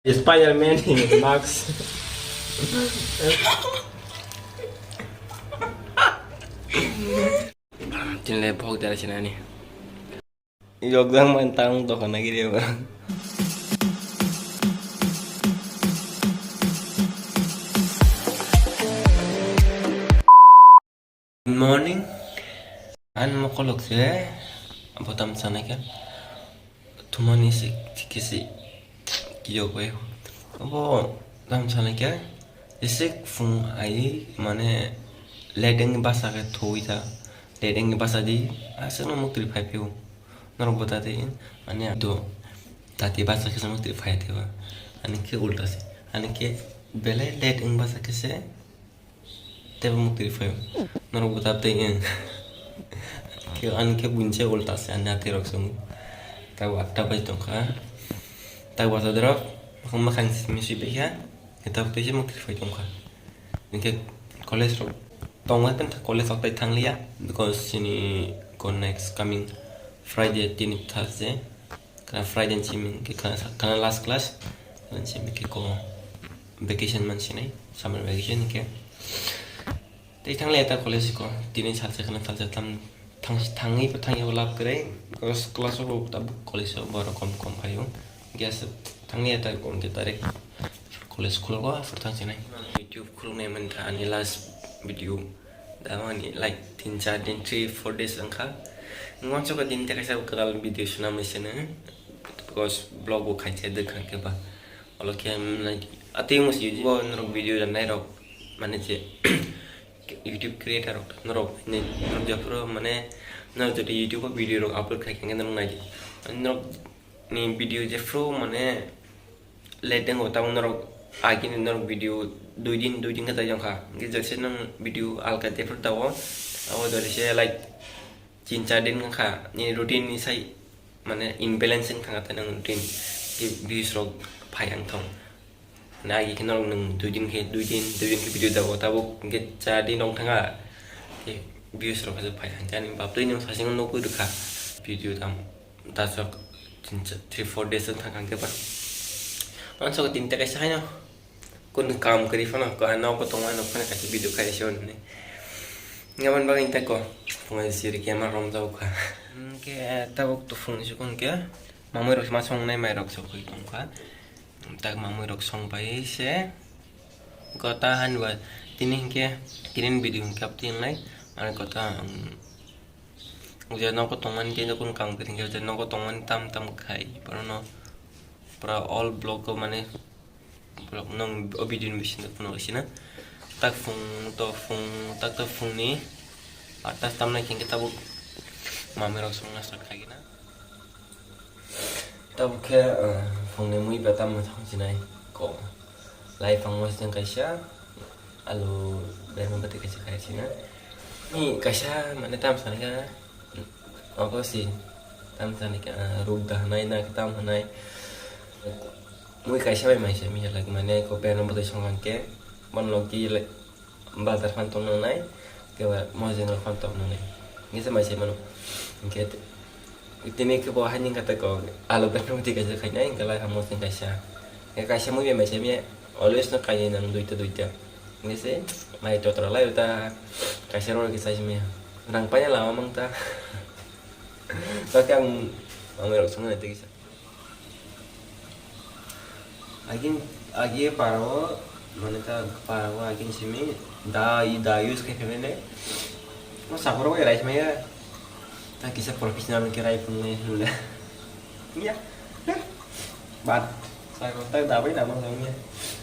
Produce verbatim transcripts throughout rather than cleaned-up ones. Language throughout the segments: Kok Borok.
Spider-Man ni mask. Tinle bok dara sinani. Yokjak man tang dokana giri ba. Good morning. An mokolok se botam sana kya? Thumani se kisi kiyok bai. Abo tam sana kya? Ese phung ai mane ledeng basa ke thoi ta. Ledeng basa di asano mukri phai piu. Norok bota te mane do tati basa ke mukri phai te ba. Ani ke ulta se. Ani ke bele ledeng basa ke se tebo mukti phai. Norok bota tei ang. Ke ani ke bunche ulta se ani ati rok sung. Tabo atta bai tongkha. Tabo asa dorok makhang simi si bekha. Tabo tei mukti phai tongkha. Inke college rok tongma tenta college rok tai thangliya because sini ko next coming Friday tini Thursday. Kana Friday ni simi ke kana, kana last class. Kana simi ke ko vacation man sinai, summer vacation ke. Tei thang le ta college ko, tini salsa kana salsa tam thang, thangi pa thangi lab kre. Because class o ta college o boro kom kom phayo. Gas thang le ta kon ke tarik college khulgo, after thang sinai. YouTube khulne man ta ani last video. Damani like tin char din, three four days wngkha. Wansukha din tei kaisa kwtal video swnamwi sene. Because vlog bo khaisa dwkhang khe ba. Olo khe, mm, like, atwi wngsi bo norok video rwnai rok. Mane je YouTube creator rok norok ni norok jephuru mane norok jodi YouTube o video rok upload khai khe norok nai di. Norok ni video jephuru mane late wngkha, tabuk norok agini norok video dui din, dui din khe tei wngkha. Hwnkhe jesa nang video alka jephuru tao, abo jodi se like tin char din wngkha, nini routine ni sai mane imbalance wngkha tei nang routine khe views rok phai ang thong. Mane agi khe norok nang dui din khe, dui din, dui din khe video tao, tabuk hwnkhe char din wng thanga khe views rok phai ang. Ani baptwi nang sasing nukwi rwkha video tam. Dasok tin cha-, three four days wng thang khe ba. Wansok tin ta kaisa haino. Kun kam kri phano ko nogo tongma no phano kaisa video khai se hwnwi. Ngaman bagwi ta ko. Phunga siri khe ma rom jago kha. Hwnkhe tabuk to phung se kun khe. Mamwi rok ma songnai mai rok sokwi tongkha. Tak mamwi rok song pai se. Ko ta han ba tini hwnkhe green video hwnkhe abtwi wngnai. Ani kota, um, je nogo tongmani tei nokung kang tei hwnkhe je nogo tongmani tam tam khai, borokno pura all vlog o mane vlog nong o video ni bisingo phunuk sina. Tak phung to phung, tak to phungni atta tamnai hwnkhe tabuk mamwi rok songna start khaigina. Tabuk khe, uh, phungni mui ba tamo thang sinai ko. Lai phang mosdeng kaisa, alu berma bwtwi kaisa khai sina. Ni kaisa mane tam sani kha, ogo si tam sani kha, ah, ruk da hanai na tam hanai. Mui kaisa bai mai se mi lak mane ko berma bwtwi song hwnkhe, bon lok di le bazar phan tong nangnai, keba mosdeng rok phan tong nangnai. Hwnkhe se mai se mano. Hwnkhe tini khe bo haini kata ko alu berma bwtwi kaisa khainai, hwnkhe lai phang mosdeng kaisa. Hwnkhe kaisa mui bai mai se mi always no kainai nang duita duita. Hwnkhe se mai totra lai ta kaisa rok khe sai se mi rang paina lama mang ta. Kake ang ang rok song nai tei kisa. Agin, agi paro, mane ta paro agin simi da, i da use khai phaimani. O sakoro bai rai maya. Ta kisa professional ke rai phunne hunda. Ya. Bat. Sakoro ta da bai da mang ya.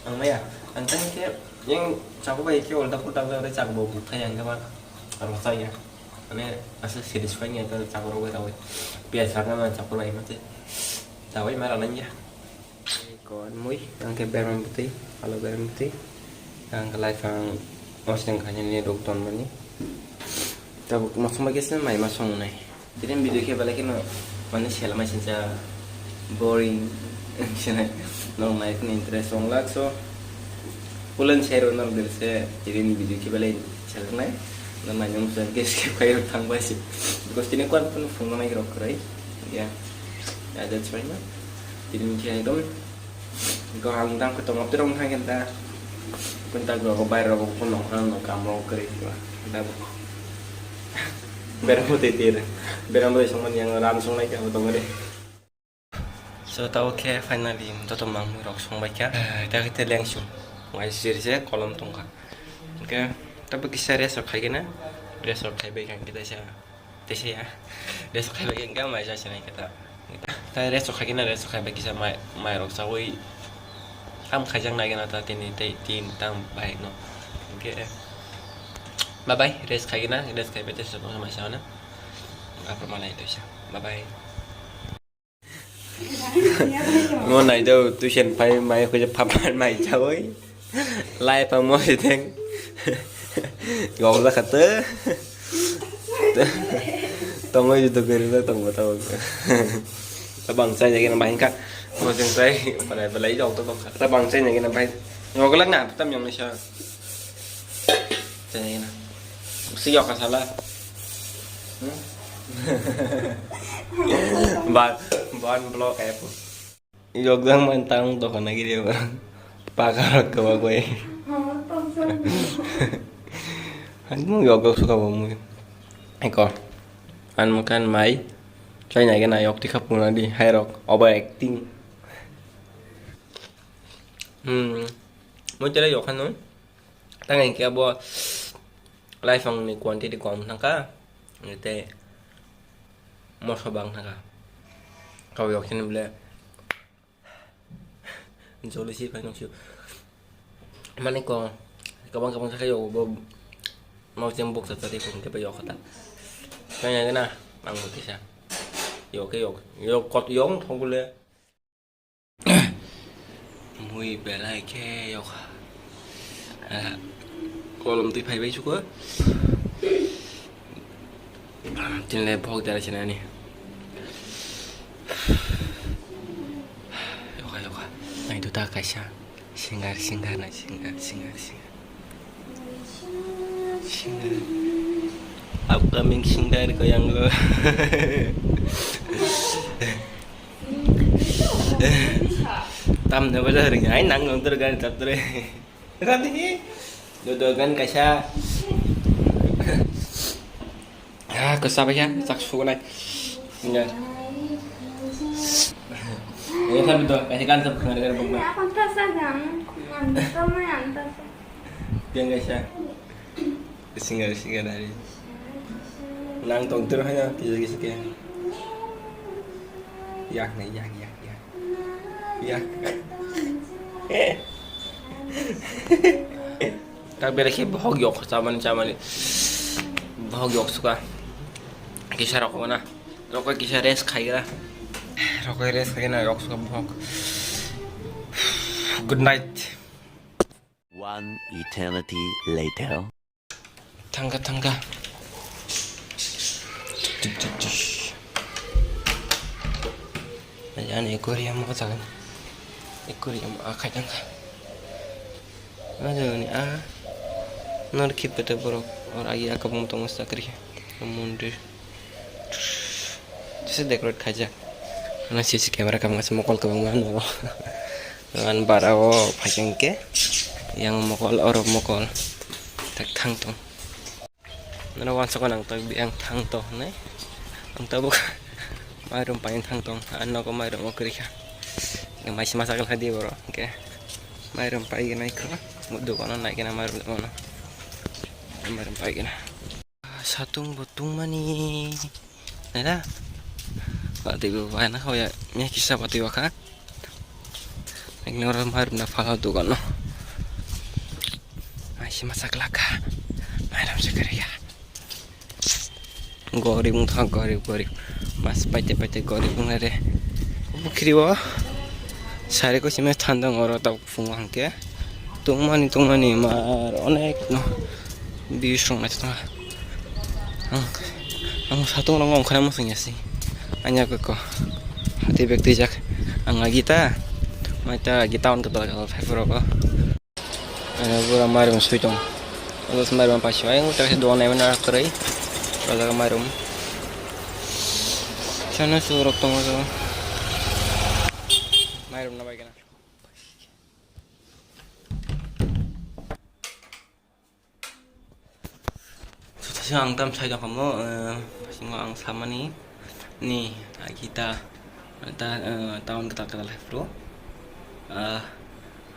Ang maya. Ang tang ke yang chakbo bai ke ulta pulta bai chakbo buthai ang ke ba. Aro saya. Mane asa satisfy ya ta chakoro bai da bai. Pia sakna chakoro bai mate. Da bai mara nang ya. Kon mui, ang khe berma bwtwi, alo berma bwtwi. Ang khe lai phang mosdeng khainani rok tonmani. Tabuk mosong bai khe se mai ma songnai. Tini video khe belai kheno mane selma sincha boring sinai. Norok nai phano interest wng lak so. Pulen sai rw norok dil se tini video khe belai selnai. Norok nai nung se skip khai rw thang bai se. Because tini kwan phano phone nai rok kwrwi. Ya. Ya, that's why na. Tini khe ekdom Go ang dang ko tong abdrong thang kenta. Kunta go go bai ro ko no ang no kam ro kri ko. Da bo. Beram bo te te. Beram bo song yang ram song nai ka tong re. So, tabo khe finally joto mangmui rok song bai kha. Eh, ta khe te lengsu. Wai sir se kolom tong kha. Hingke tabo kisa rest rok khai khe na. Rest rok khai bai kha hingke teisa, teisa ya. Rest rok khai bai kha hingke mai ja sinai khe ta. Ta rest rok khai khe na, rest rok khai bai kisa mai, mai rok chaui. Tam khaijak nai khe na ta tini tei tin tam bai no. Hingke bye bye, rest khai khe na, rest khai bai teisa tong mai sa na. Apro malai teisa. Bye bye. Mo nai do tuition pai mai ko je papa mai chawi. Lai pa mo si teng. Gong la khate. Tong mo ju do gari da tong mo tong. Ta bang chai jagi na mai ka. Mo jeng chai pai pai jong to tong. Ta bang chai jagi na pai. Ngok la na tam yong ni sa. Chai na. Si yok ka sala. Hmm? Ba, ban block app. Yok jang man tang to kana giri ba. Paka rok ka ba koi. Han mo yok yok suka ba mui. Eko. An makan mai. Chai na gena yok tika puna di hai rok. Oba acting. Hmm. Mo tele yok hanu. Tang hingke abo laifang ni quantity kom thangkha, tei moso bang thangkha. Kabo yok sini bole joli si phai nung sio. Mane ko kabang kabang sakhe yo bo mau chem bok sa tadi ko hingke ba yok kha ta. Kanya gana ang bo kisa. Yok ke yok. Yok kot yong thong bole. Mui belai khe yokha. Ah, kolom twi phai bai suko. Tinle bok dara sinani. Yokha, yokha. Nai duta kaisa. Singer, singer, nai singer, singer, singer. Singer. Upcoming singer ko yang lo. Tam ne bala ring ai nang nang ter gan tap tre. Rati ni. Do do gan kaisa. Ah, ko sabai ya, sak suku nai. Singer. Ini kan betul, kaisa kan sab khana kan bukma. Apa tak sadang? Mantap, mantap. Yang kaisa. Singer, singer dari. Nang tong ter hanya, kisa kisa ke. Yak nih, yak, yak, yak. Yak. Tak bere ke bohok yok, chamani, chamani. Bohok yok suka. Kisa rok mana? Rok kisa rest khai gra. Rok rest khai na yok suka bohok. Good night. One eternity later. Thangka, thangka. Ani aquarium o jaga. Aquarium akhai thangka. O jaga ni a. Nor khip bete borok. Or agi akabung tongo sakri. Mondir. Jesa decorate khaijak. Ano C C camera kabangma se mokol kabangma nugo. Ano bara o phaikhe hwnkhe yang mokol, oro mokol. Tak thang tong. Nano wansukha nang tak yang thang tong hinwi. Ang tabuk mairum paina thang tong. Ang nogo mairum o kwrwi kha. Maisi masa khe di borok hwnkhe. Mairum pai gwnai kho. Dukano nai gwnai mairum dukano. Mairum pai gwnai. Satung bo tungmani. Naila. Batwi bo bai na hoya. Nya kisa batwi wakha. Ignore mairum na phala dukano. Maisi masa klaka. Mairum se kariya. Gorib wngkha, gorib, gorib. Mas paite, paite gorib wngnai re. Bukhiri o. Sari ko simi thandang oro tabuk. Phungo hwnkhe tongmani tongmani mar onek no views rok naithotok ang, ang satung rok ongkhorma swngya se anya koko hati bag twijak ang agi ta mai ta agi town kwtal kwtal phai phuru rok o. Ano pura mairum sui tong. Abo se mairum paisi bai ang ta dogan naimani kwrwi o jaga mairum. Chana su rok tongo mairum no bai gana. Ang tam sai tongkhamu, eh, bisingo ang samani ni agita ta, eh, town kwtal kwtal hai phuru, ah,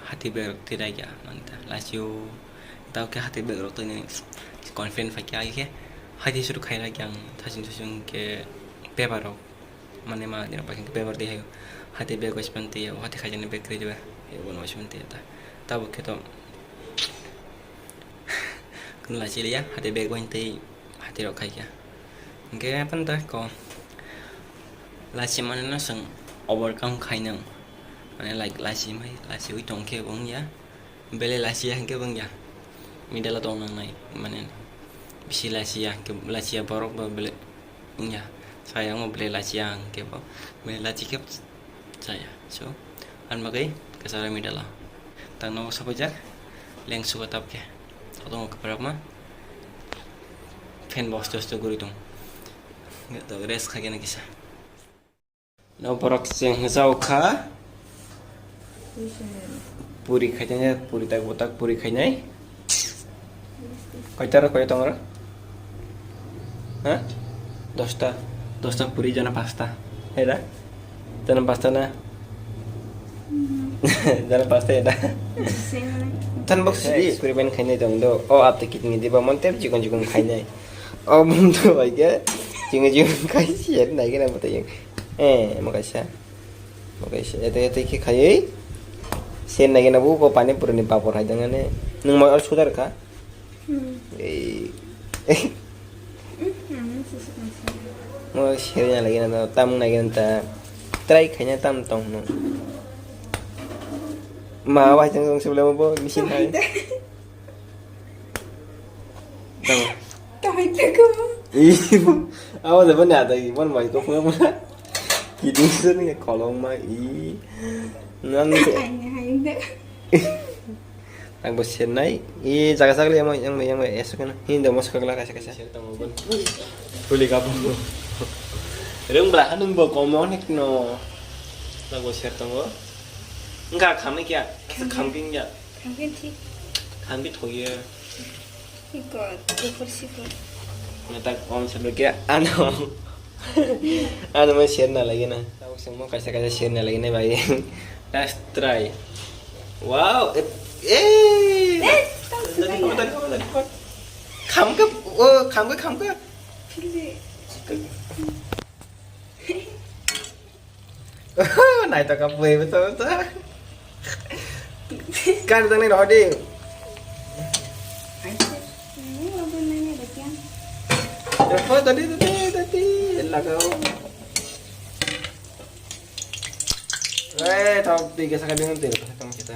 hati bag rok twi raikya manta lasio tao khe hati bag rok twi confident phaikya age khe hati suru khai raikya ang thasing thasing khe paper rok. Mane ma dina pakin paper di hayo. Hati bag wash pan tiya, hati khaijani bag kri diba. Yo bon wash pan tiya ta. Tabo khe to. Kun la chiliya, hati bag wain tei hati rok khaikya. Hingke pan ta ko. Lachi mane no seng overcome khainang. Mane like lachi mai, lachi ui tong khe bong ya. Bele lachiya hingke bong ya. Middle o tong nang nai. Mane bisi lachiya hingke lachiya borok bo bele. Wngya, sayang o belai lachiya ang kebo, belai lachi khe chaya. So, ang bagwi kwcharo middle o. Tang nogo sopaijak, leng sugo tap khe. Kotorma kwbrakma, fan bo hosto hosto guri tong. Rest kha khe na kisa. No borok cheng hwjao kha. Puri khainai, puri tak botak puri khainai. Koita ro, koi tongo ro? Ha? Dosta. Dosta puri jana pasta. Heda? Jana pasta na? Jana pasta heda? Tan bok si puri ben khainai tong do. O ap te kitni diba mon tep jikon jikon khainai. O bum to bai ke. Jikon jikon khai si et nai ke na bote. Eh, mo kaisa. Mo kaisa. Ete ete ke khaiwi. Sen nai ke na bu ko pani puri ni papor hai dang ne. Nung mo al sudar kha. Hmm. Ei. Hmm, hmm, hmm, hmm, hmm. Mo seri na lagi na tam nai ke na ta. Try khaina tam tong no. Ma wa jang jang sebla mo bo misin hai. Tamo. Tamo itu ko. Ih, awas apa nih ada iman mai kok mana? Kidung sini kolong mah i. Nan. Hanya hanya. Ang bo senai. I jaga jaga yang yang yang esok na. Hindi mo sekala kasa kasa. Tuli kapu. Rung bra hanung bo komo nek no. Lago ser tongo. Enggak kami kya? Kami. Kambing ya. Kambing thik. Kambing thok ya. Ikot, ikot sikot. Ngetak om sebelum kya ano. Ano mo share na lagi na. Tahu semua kaisa kaisa share na lagi na bai. Let's try. Wow, eh, eh. Eh, tak suka ya. Tadi, tadi, tadi, tadi. Kham ke, oh, kham ke, kham ke. Pilih. Nai to kapui betul betul. Kan tang ni rohdi. Apa tadi tadi tadi lagau. Eh, tau tiga sekali nanti tong kita.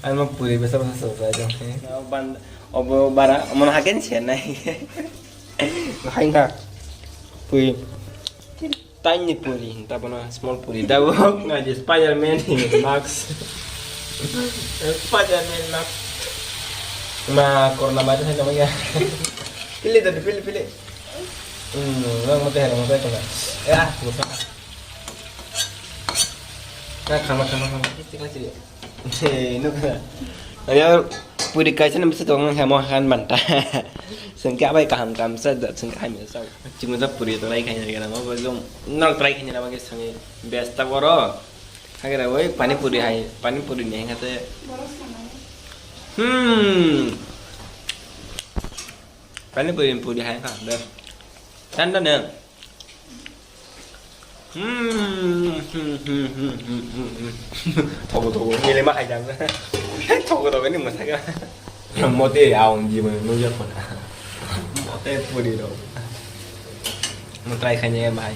Ano puri besa besa selesai dong. Ban obo bara mon hagen se nai. Hai ka. Pui. Tiny puri, tabo na small puri. Tabo na je Spider-Man ni mask. Spider-Man mask. Ma corona virus hai nama ya. Pilih tadi pilih pilih. Hmm, orang mati hari mati kena. Ya, lupa. Nah, kama kama kama. Kita kasih dia. He, nukha. Aya puri kaisa ni bwswk tongo hemo han manta. Sengke abai kaham kaham sa da sengke hai mesa. Chingmata puri to lai khai na gana mo bojong. Nok try khai na ma ke sangi besta boro. Hagera oi pani puri hai, pani puri ni hingate. Hmm. Pani puri puri hai kha be. Tanda ne. Hmm. Thogo thogo ni le ma khai jang. Thogo thogo ni ma thaka. Mote aung ji mo no ja khona. Mote puri ro. Mo try khai ne bhai.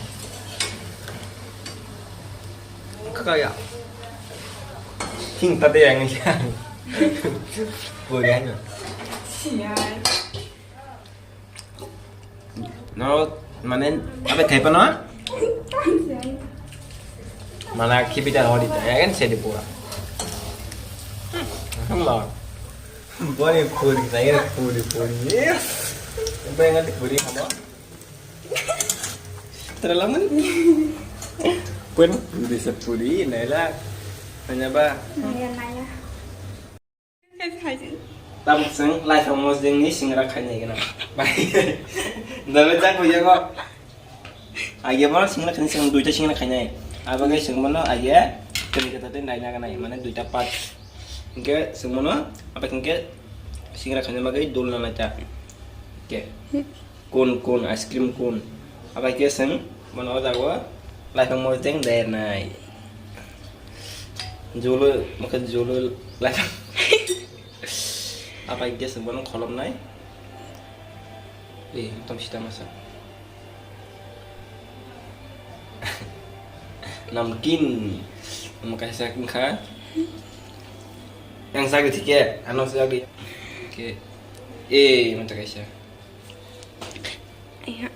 Kaka ya. Thing ta de yang ya. Puri ano. Sial. No, mane, abe khai pano? Mana khibita hori ta, ya kan sedi pura. Hello. Bori puri, saya puri puri. Apa yang nanti puri kamu? Terlalu mana? Pun bisa puri nela. Hanya ba? Naya, naya. Tabuk chwng laithang mosdengni singra khainai gana. Bai. Dabe jak buya ko. Age bono singra khainai, chwng duita singra khainai. Abagwi chwng bono age tini kata tini naina ganai, mane duita part. Hingke chwng bono, abai hingke singra khainai bagwi dul nana cha. Ke. Kun kun, ice cream kun. Abai khe chwng bono o jaga o laithang mosdeng dernai. Jolo, mokhe jolo laithang. Abai khe chwng bono kholomnai. Eh, tom sita masa. Namkin. Omo kaisa wngkha. Yang sagwi thike, ano sagwi. Ke. Eh, mata kaisa. Iya.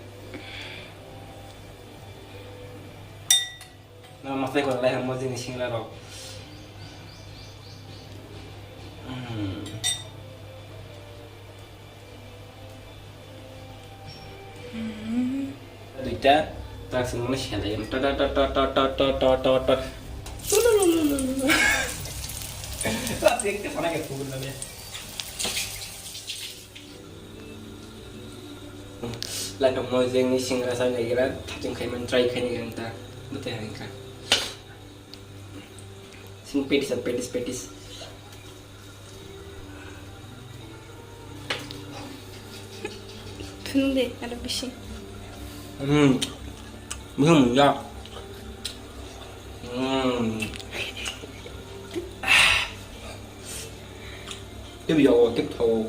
Na masai ko lai mo jini singra rok. Hmm. Duita tak semua sih ada yang tot tot tot tot tot tot tot tot tot. Tapi yang ke sana ke turun ya. Laithang mosdengni singra sa naigira thaching khaimani try khaini ang ta. Bwtwi hai kha. Sing petis, petis, petis. Phunuk de, aro bisi. Hmm. Bisi mungya. Hmm. Tei yago tei thago.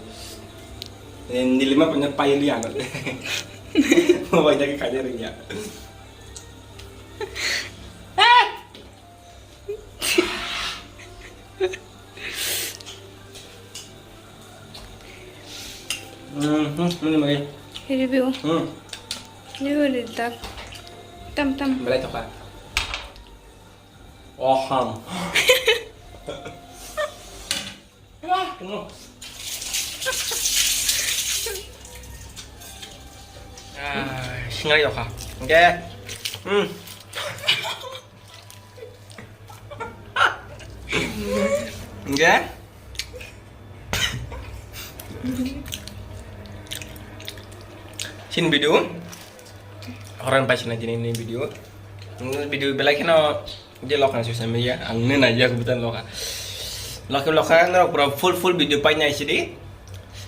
Nilima panya pai liya na. Mo bai jagi kanya ringya. Hmm, hmm, mani mani. Review. Hmm. Review di tak. Tam tam. Belai toka. Oh, ham. Wah, tunggu. Ah, singai doka. Oke. Hmm. Oke. Sin video. Orang pai sini ini video. Ini video belai kena. Dia lokal social media, ang ini aja kebetulan lokal. Lokal lokal nang pura full full video pai nai sini.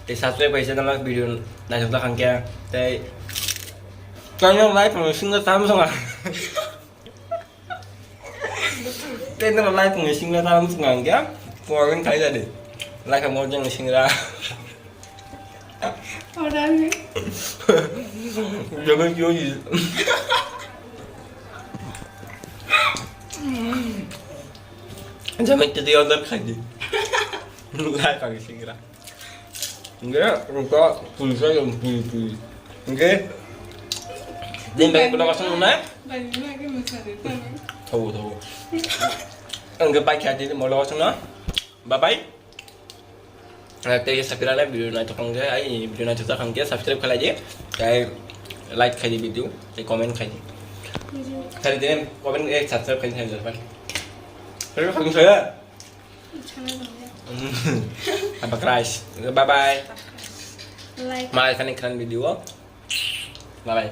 Di subscribe pai channel video nai sudah kan kya. Tei channel live nang singa tam songa. Tei nang live nang singa tam songa kya. Kuarin kai jadi. Live nang singa. Order ni. Jangan kyo ji. Jangan jadi order kaji. Lai kami singra. Enggak, rupa pulsa yang pui pui. Enggak. Din baik pula kasih mana? Banyak lagi mencari tahu. Tahu tahu. Enggak baik hati ni mau lawas na. Bye bye. Tei sapirana video naithok wngkhe, ai video naithok wngkhe subscribe khlai di, tei like khai di video, tei comment khai di. Video. Khai di, comment, eh, subscribe khai di, khai di. Khai di, khai di, khai di. Channel dong ya. Apa crush? Bye bye. Like. Malai kani kran video. Bye bye.